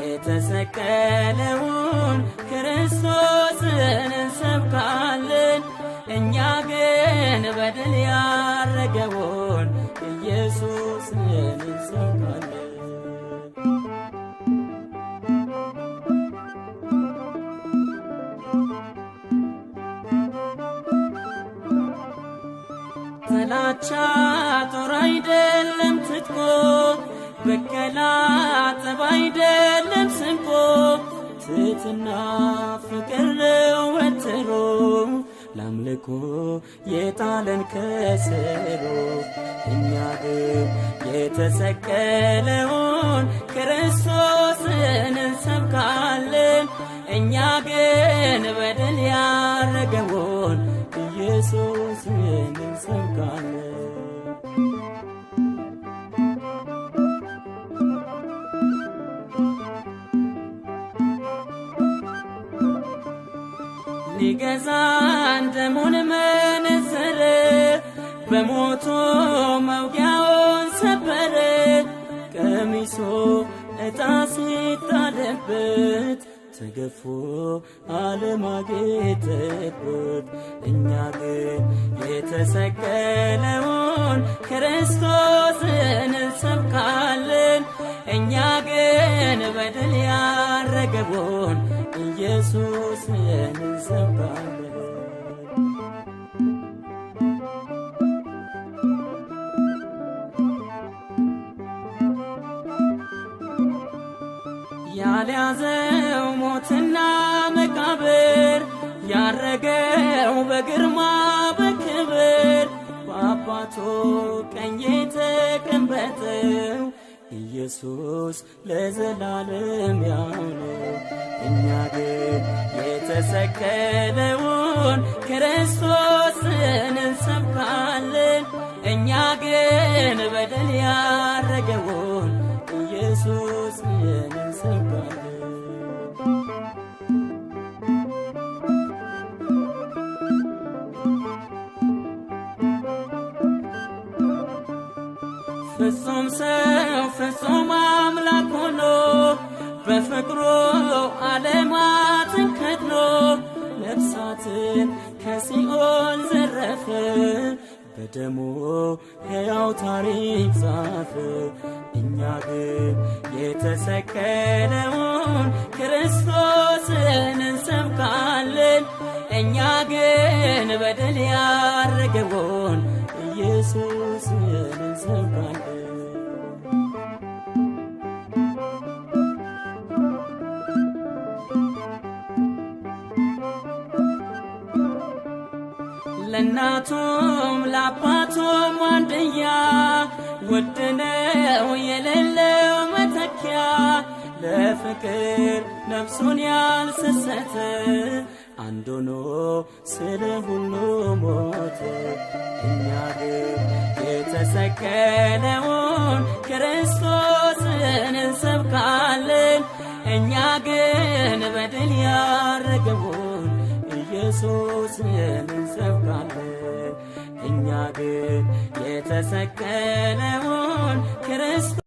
የተሰቀለውን ክርስቶስን እንሰብካለን። እኛ ግን በድል ያረገውን ኢየሱስን እንሰብካለን። ጥላቻ ጦር አይደለም ትጥቆ፣ በቀላ ጠብ አይደለም ስንቆ፣ ትሕትና ፍቅር ነው ወትሮ፣ ለአምልኮ የጣለን ከስሮ። እኛ ግን የተሰቀለውን ክርስቶስን እንሰብካለን። እኛ ግን በድል ያረገውን ኢየሱስን እንሰብካለን። ሊገዛን ደሙን መነዘረ፣ በሞቱ መውጊያውን ሰበረ። ቀሚሱ ዕጣ ሲጣልበት ተገፎ ዓለም አጌጠበት። እኛ ግን የተሰቀለውን ክርስቶስን እንሰብካለን። እኛ ግን በድል ያረገውን ኢየሱስን እንሰብካለን። ያልያዘው ሞትና መቃብር፣ ያረገው በግርማ በክብር፣ በአባቱ ቀኝ የተቀመጠው ኢየሱስ ለዘላለም ያው ነው። እኛ ግን የተሰቀለውን ክርስቶስን እንሰብካለን። እኛ ግን በድል ያረገውን ኢየሱስን እንሰብካለን። ፍጹም ሰው ፍጹም አምላክ ሆኖ፣ በፍቅሩ ዓለማትን ከድኖ፣ ነፍሳትን ከሲኦል ዘረፈ፣ በደሙ ሕያው ታሪክ ጻፈ። እኛ ግን የተሰቀለውን ክርስቶስን እንሰብካለን። እኛ ግን በድል ያረገውን ኢየሱስን እንሰብካለን። ለእናቱም ለአባቱም አንድያ፣ ውድ ነው የሌለው መተኪያ፣ ለፍቅር ነፍሱን ያልሰሰተ፣ አንድ ሆኖ ስለ ሁሉ ሞተ። እኛ ግን የተሰቀለውን ክርስቶስን እንሰብካለን። እኛ ግን በድል ያረገውን ኢየሱስን እንሰብካለን። እኛ ግን የተሰቀለውን ክርስቶስ